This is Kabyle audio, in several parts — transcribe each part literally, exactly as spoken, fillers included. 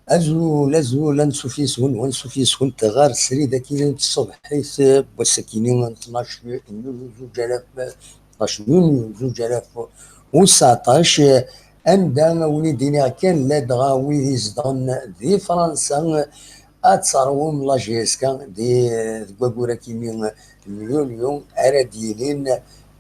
Azul, azul, ansuf yes-wen, wansuf yes-went ɣer srid-agi n tṣebḥit n wass-agi n tnac yunyu zuǧ alaf, tnac yunyu zuǧ alaf u seɛṭac, anda a wen-id-iniɣ kan ladɣa wid izedɣen di Fransa ad terwum la J S K di, deg wayyur-agi n yunyu ara d-yilin,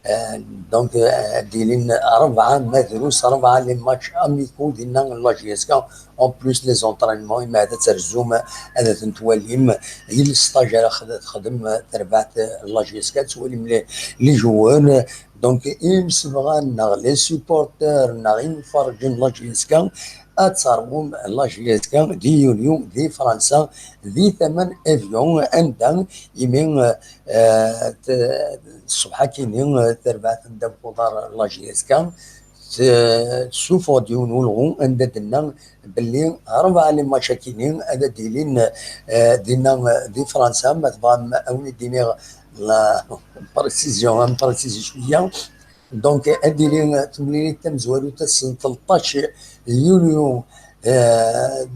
euh, donc, euh, ad d-ilin rebɛa, ma drus rebɛa les matchs amicaux dinna n la J S K, en plus les entraînements, imi ad terzum ad ten-twalim, i le stage ara xed-, texdem terbaɛt la J S K, ad twalim les, les joueurs, donc imsebɣan neɣ les supporters neɣ imferrǧen n la J S K, ad terwum la J S K di yulyu di Fransa, di tama n avion, anda imi, euh, t-, ṣṣbeḥ-agi-ni, euh, terbaɛt n ddabex uḍar la J S K t-, tessuffeɣ-d yiwen ulɣu anda d-tenna belli rebɛa les matchs-agi-ni ad d-ilin, euh, dinna, euh, di Fransa, ma tebɣam a wen-id-iniɣ la précision, am préciser cwiya. Donc, ad d-tili temlilit tamezwarut ass n tleṭṭac yulyu, euh,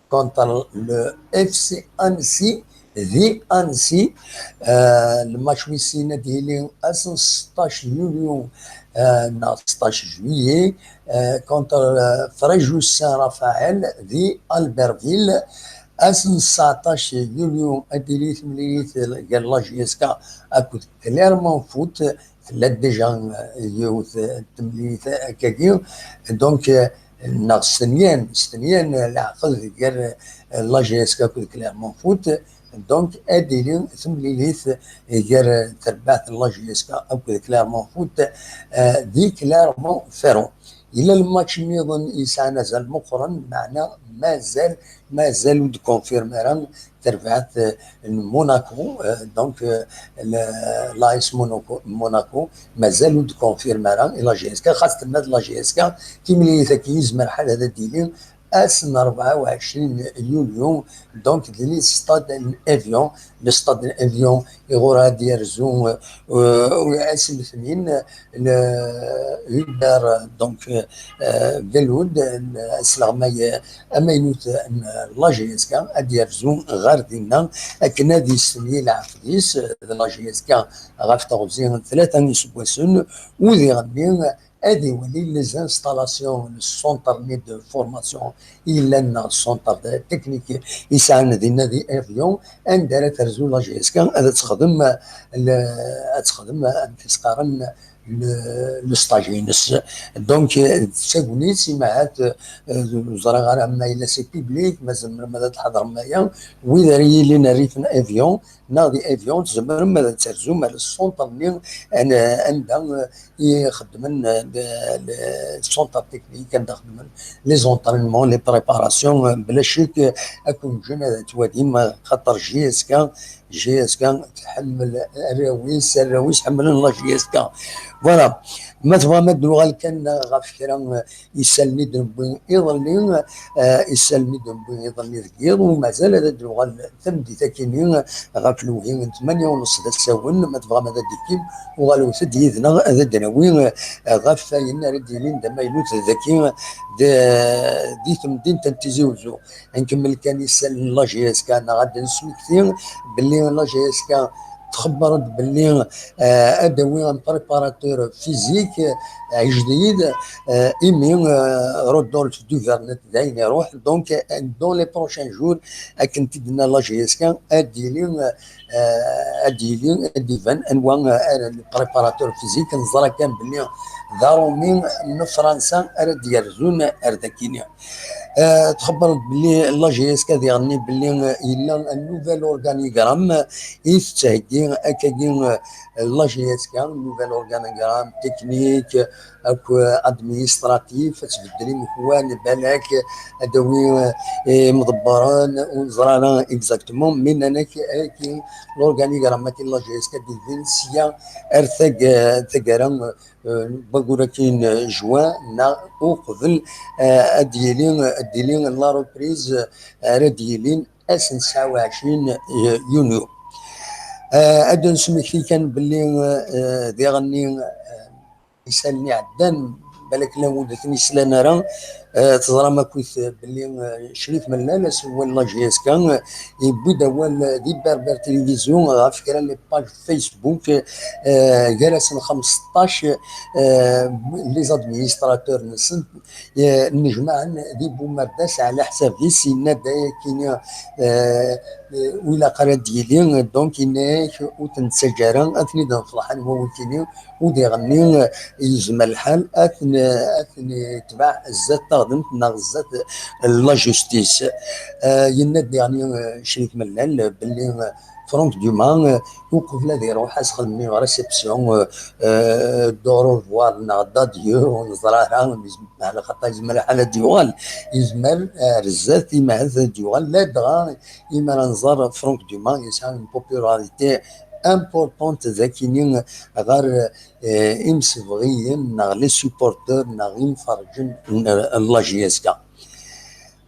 contre le F C Annecy, di Annecy. Euh, le match wis sin ad d-yili ass n seṭṭac yulyu, euh, neɣ seṭṭac juillet, euh, contre, euh, Fréjus Saint-Raphaël di Albertville. Ass n seɛṭac yulyu ad d-tili temlilit gar la J S K akked Clermont Foot. Tella déjà, euh, yiwet, euh, temlilit akkagi. Donc, euh, neɣ stenyan, stenyan leɛqed gar, euh, la J S K akked Clermont Foot. Donc, ad d-tili temlilit gar, euh, terbaɛt n la J S K akked Clermont Foot, euh, di Clermont-Ferrand. Yella lmatch nniḍen yesɛan azal meqqren, meɛna mazal, mazal ur d-confirmé ara terbaɛt, euh, n Monaco, euh, donc, euh, le, l'A S Monaco, Monaco, mazal ur d-confirmé ara i la J S K, xas tenna-d la J S K, timlilit-agi yezmer ḥala ad d-yili ass n rebɛa u ɛecrin yulyu, donc di le stade n Evian, le stade n Evian, iɣur ad yerzu, euh, euh, ass n letnin, le Hubert, donc, euh, Velud, asleɣmay amaynut n la J S K, ad yerzu ɣer dinna akken ad yessemyi leɛqed-is d la J S K ɣef teɣzi n tlata n yiseggasen, u diɣenni ad iwali les installations n ccentre-nni de formation i yellan, neɣ ccentre de technique i sɛan dinna di Evian, anda ara terzu la J S K ad texdem le-, ad texdem amek i s-qqaren le, le stage-ines. Donc, euh, d tagnit, imi ahat, euh, ur ẓriɣ ara ma yella c'est public, ma tzemrem ad tḥadrem aya, wid ara yilin rrif n Evian, neɣ di Evian, tzemrem ad terzum ar le centre-nni, an-, anda, euh, i xeddmen, euh, le, le centre technique, anda xeddmen les entraînements, les préparations, euh, bla ccek, euh, ad ken-ǧǧen ad twalim, euh, xaṭer J S K, J S K tḥemmel arraw-is, arraw-is ḥemmlen la J S K. Voilà. Ma tebɣam ad nuɣal kan ɣef kra, euh, isallen i d-newwi iḍelli, euh, isallen i d-newwi iḍelli deg yiḍ, u mazal ad d-nuɣal tameddit-akini ɣef lewhi n tmanya u nṣ d asawen. Ma tebɣam ad d-tekkim, uɣalet-d yid-neɣ ad d-nawi, euh, ɣef wayen ara d-yilin d amaynut dagi, d-, di temdint n Tizi Uzzu. Ad nkemmel kan isallen n la J S K, neɣ ad d-nesmekti belli la J S K txebber-d belli, euh, ad d-tawi un préparateur physique, euh, ajdid, euh, imi, euh, Rodolphe Duvernet dayen iruḥ. Donc, euh, dans les prochains jours, akken t-id-tenna la J S K, ad d-yili, euh, ad d-yili, ad d-iban anwa, euh, ara le préparateur physique. Neẓra kan belli d aṛumi n Fransa ara d-yerzun ar dakini. Euh, txebber-d belli la J S K diɣenni belli, euh, yella un nouvel organigramme i tettheggi akkagi, euh, la J S K, un nouvel organigramme technique, akk, euh, administratif, ad tbeddel imekwan, balak, ad d-tawi, euh, imḍebbren, ur neẓri ara exactement, mais nnan-ak, agi, l'organigramme-agi n la J S K ad d-ibin sya ar tag-, taggara, euh, n wayyur-agi n juin, neɣ uqbel, euh, ad d-yili, ad d-tili la reprise, euh, ara d-yilin ass n tesɛa u ɛecrin yunyu. Euh, ad d-nesmekti kan belli, euh, diɣenni, euh, isallen iɛeddan, Balak llan wid ur ten-yeslan ara. Eh, teẓram akkit belli, eh, Crif Mellal, asawal n la J S K, eh, yewwi-d awal, eh, di Berber Télévision ɣef kra n les pages Facebook, eh, gar-asen xemseṭṭac, eh, les administrateurs-nsen, eh, nnejmaɛen di Bumerdas ɛla ḥsab-is, yenna-d ayakini, eh, eh, ur ilaq ara ad d-yili, donc yenna-yak ur ten-nettaǧǧa ara, ad ten-id-nefḍeḥ anwa wikini, u diɣenni, eh, yezmer lḥal ad ten-, ad ten-yetbeɛ zdat taɣdemt neɣ zdat la justice. Eh, yenna-d diɣenni, eh, Crif Mellal, eh, belli, eh, Franck Dumas, eh, uqbel ad iruḥ ad s-xedmen une réception, eh, eh, d'au revoir neɣ d'adieu, ur neẓri ara, ala xaṭer yezmer lḥal ad d-yuɣal, yezmer, eh, ar zdat imahat ad d-yuɣal, ladɣa imi ara nẓer Franck Dumas yesɛa une popularité importante dagini ɣer, eh, imsebɣiyen neɣ les supporters neɣ imferrǧen n, n la J S K.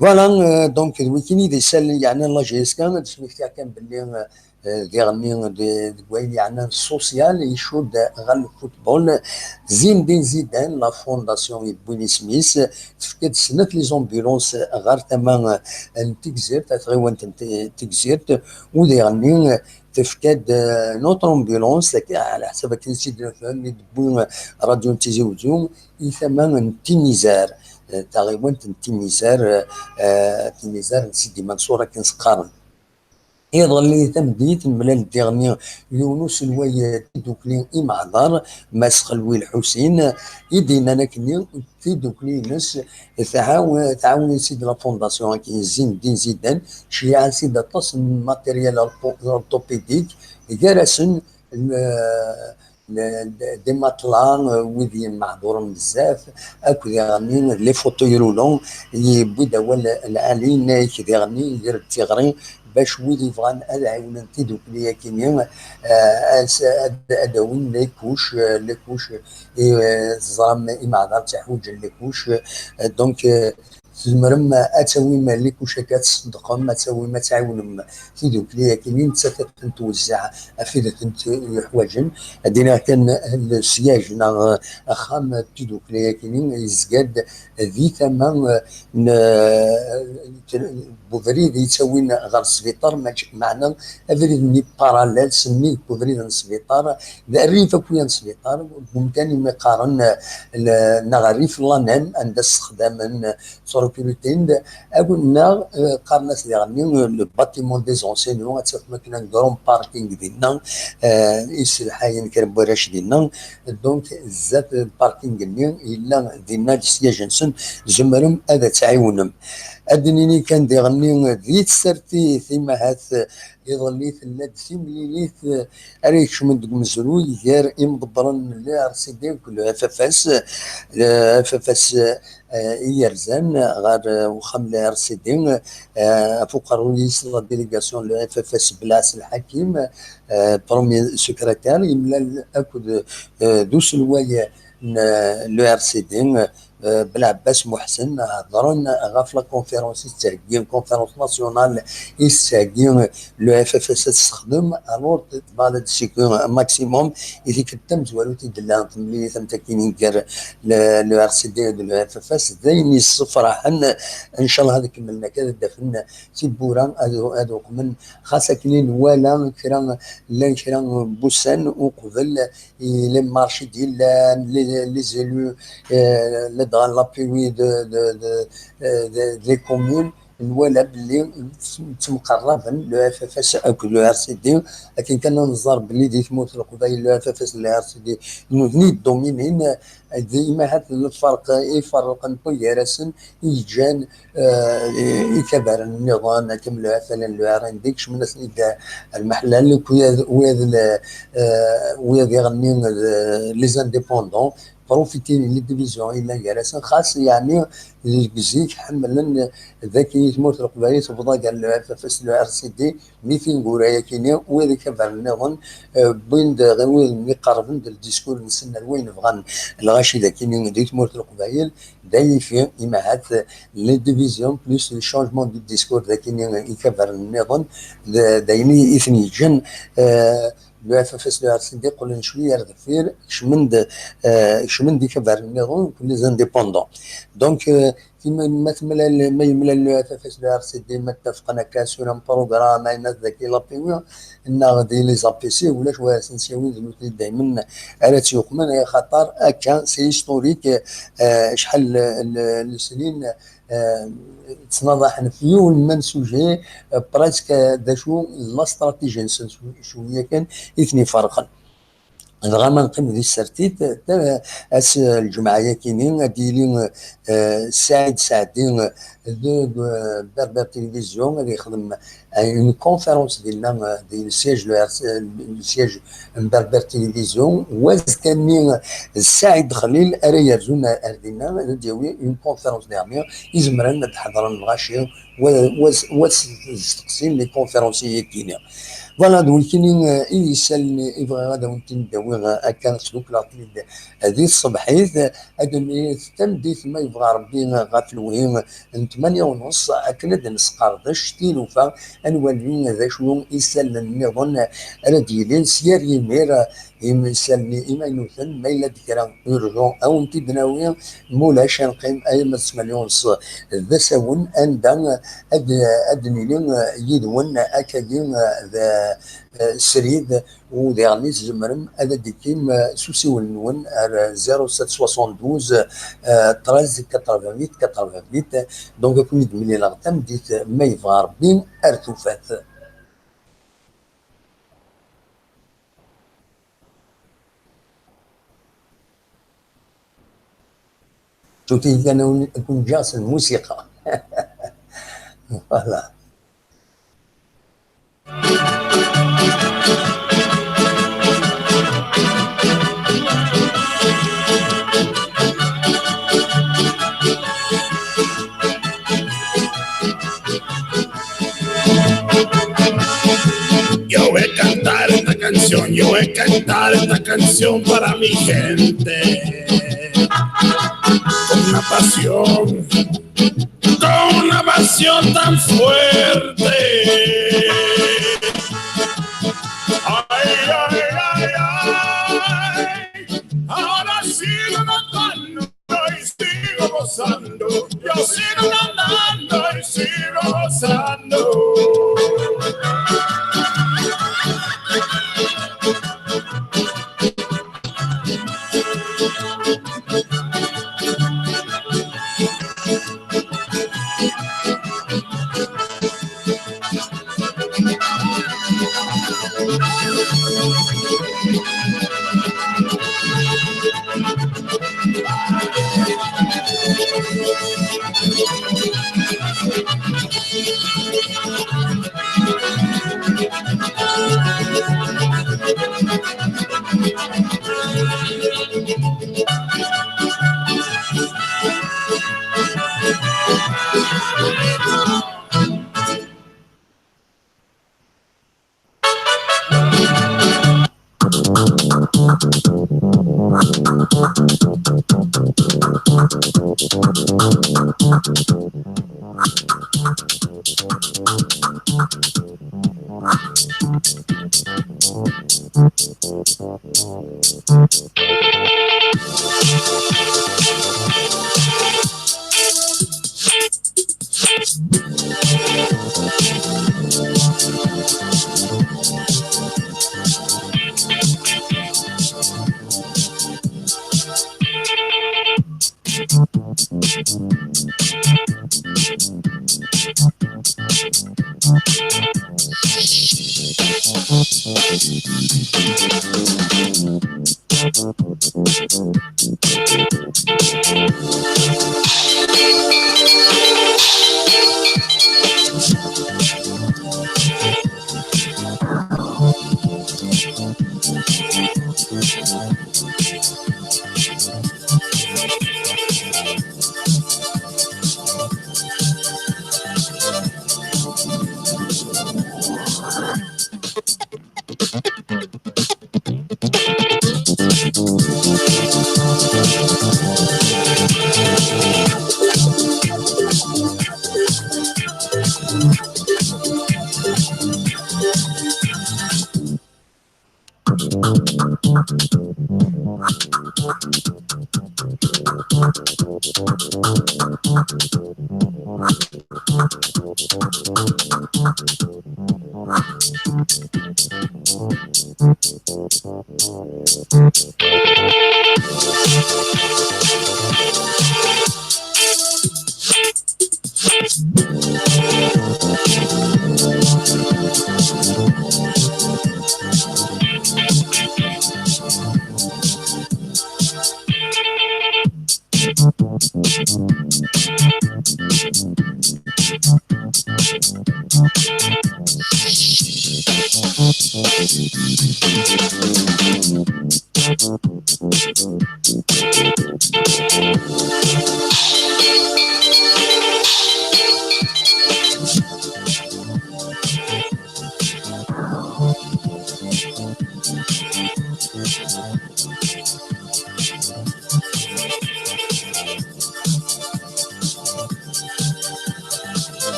Voilà, euh, donc d wikini d isal yeɛnan la J S K, ad d-smektiɣ kan belli, euh, diɣenni d-, deg wayen yeɛnan social, icudd ɣer lfutbol. Zindin Zidane, la fondation yewwin isem-is, tefka-d snat les ambulances ɣer tama, euh, n Tegzirt, ɣer tɣiwant n Te-, Tegzirt, u diɣenni, euh, tefka-d, euh, une autre ambulance, ak-, ɛla ḥsab akken i tt-id-nefhem, i d-tewwi, euh, Radio n Tizi Wezzu, i tama n Timizar, euh, taɣiwant n Timizar, euh, euh, Timizar n Sidi Mansour akken s-qqaren. Iḍelli tameddit, nemlal-d diɣenni yiwen uselway n tidukli imeɛḍar, Mass Xelwi Lḥusin, i d-yennan akkenni tidukli-ines tɛaw-, tɛawen-itt-id la fondation akken Zindin Zidane, ceyɛen-tt-id aṭas n matériel ortho-, orthopédique, gar-asen le-, le-, des matelas, euh, wid yemmeɛduren bezzaf, akked diɣenni les fauteuils roulants, yewwi-d awal lɛali, yenna-yak diɣenni ger-d tiɣri bac wid yebɣan ad ɛiwnen tidukli-agi-nni, euh, ad, ad, ad awin les couches, euh, les couches, et, euh, teẓram imeɛḍar ttiḥwaǧen les couches, euh, donc, euh, tzemrem ad tawim les couches-agi, ad tṣeddqem, ad tawim, ad tɛiwnem tidukli-agi-nni, nettat ad tent-twezzeɛ ɣef wid tent-yuḥwaǧen. Ad d-iniɣ kan le siège neɣ axxam n tidukli-agi-nni yezga-d di tama, euh, n, n ubrid yettawin ɣer sbiṭar, mačči, meɛna abrid-nni parallèle, sennig n ubrid n sbiṭar, d rrif akk-ya n sbiṭar, deg umkan imi qqaren, eh, le-, neɣ rrif l'ANEM, anda ssexdamen, eh, ttrukuluten-d, akk-, neɣ, eh, qqaren-as diɣenni, eh, le bâtiment des enseignants, ad tafem akken un grand parking dinna, eh, iselḥayen kra n warrac dinna, donc, zdat parking-nni, yella dinna le siège-nsen, tzemrem ad tɛiwnem. Ad d-nini kan diɣenni di tsertit, imahat, eh, iḍelli tella-d timlilit, eh, ara ikecmen deg umezruy gar imḍebbren n le R C D akked le F F S, le F F S, eh, i yerzan ɣer, eh, uxxam n le R C D, eh, ɣef uqerruy-is la délégation n le F F S Belɛas Lḥakim, eh, premier secrétaire, yemlal akked, eh, d uselway n, eh, le R C D, eh, Belɛebbas Muḥsen, hedren ɣef la conférence i tettheggi, conférence nationale i tettheggi le F F S ad tessexdem, alors, tebɣa-d seg maximum i tikkelt tamezwarut i d-tella temlilit am takkin gar le, le R C D d le F F S, d ayen yessefraḥen, ncallah ad kemmlen akka, ad d-afen tiwwura, ad, ad uqmen, xas akken i nwala kra, llan kra n wussan uqbel, les marches i d-yellan, les, les élus, euh, ladɣa l'appui de, de, de, euh, de, des communes, nwala belli ttemqerraben le F F S akked le R C D, akken kan ad nẓer belli di tmurt n Leqbayel le F F S d le R C D nutni i yeddominin, d imahat d lferq iferrqen akk gar-asen i yeǧǧan, eh, ikabaren nniḍen, akken le F L N, le R N D, kecmen-asen-id ar lmeḥlal, wiyaḍ, wiyaḍ le, eh, wiyaḍ iɣenni d les indépendants, profitin les divisions yellan gar-asen, xas, yeɛni, deg zik ḥemmlen d akken i tmurt n Leqbayel tebḍa gar le F F S, le R C D, mi tineggura-yakini, wiyaḍ ikabaren nniḍen, eh, wwin-d, wid-nni qerrben-d le discours-nsen ar wayen bɣan lɣaci dakini di tmurt n Leqbayel, d ayen ifi, imahat, les divisions plus le changement du discours dakini ikabaren nniḍen, d, d ayen i, i ten-yeǧǧen, eh, le F F S, le R C D qqlen cwiya ar deffir, kecmen-d, euh, kecmen-d ikabarren nniḍen, qqlen d indépendants. Donc, euh, tima, ma temlal, ma yemlal le F F S, le R C D, ma ttafqen akka sur un programme, ayen ad dagi l'A P U, neɣ di les A P C, ulac wa asen-syawin d nutni daymen ara tt-yuqmen, axaṭer akka, c'est historique, euh, acḥal n, n, n snin, euh, ttnaḍaḥen f yiwen n même sujet, euh, presque, euh, d acu la stratégie-nsen, cwiya kan i ten-iferqen. Dɣa ma neqqim di tsertit, ta-, ass, euh, lǧemɛa-yakini ad d-yili, euh, Saɛid Saɛdi, euh, de, de, euh, Berbère Télévision, ad yexdem, euh, une conférence dinna, euh, di le siège, le R C, le siège n Berbère Télévision, u azekka-nni, euh, d Saɛid Xlil ara yerzun ar, ar dinna, ad d-yawi une conférence dernière, izemren ad d-ḥeḍren lɣaci, wa, wa, wa s-, steqsin les conférenciers-yakini. Voilà, d wikini, euh, i d isallen i bɣiɣ ad awen-ten-id-awiɣ, euh, akka sdukleɣ-ten-id, euh, di tṣebḥit, euh, ad d-nini tameddit ma yebɣa Rebbi, euh, ɣef lewhi, euh, n tmanya u nneṣ, akken ad nesqerdec tilufa, ad nwali d acu isallen nniḍen ara d-yilin s yir yimir, isallen imaynuten, ma yella-d kra urǧu, ad wen-t-id-nawi, ma ulac, ad neqqim alamma d tmanya u nneṣ d asawen anda ad, ad nili yid-wen akkagi d, eh, srid, u diɣen tzemrem ad d-tikkim, eh, s usiwel-nwen ar zéro sept soixante-douze, eh, treize quatre-vingt-huit quatre-vingt-huit. Donc, ad ken-id-mlileɣ tameddit, ma yebɣa Rebbi, ar tufat. Tuti kan ad ken-ǧǧeɣ s lmusiqa. Voilà. Yo voy a cantar esta canción, yo voy a cantar esta canción para mi gente. Con una pasión, con una pasión tan fuerte. Ay, ay, ay, ay. Ahora sigo cantando y sigo gozando. Yo sigo cantando y sigo gozando.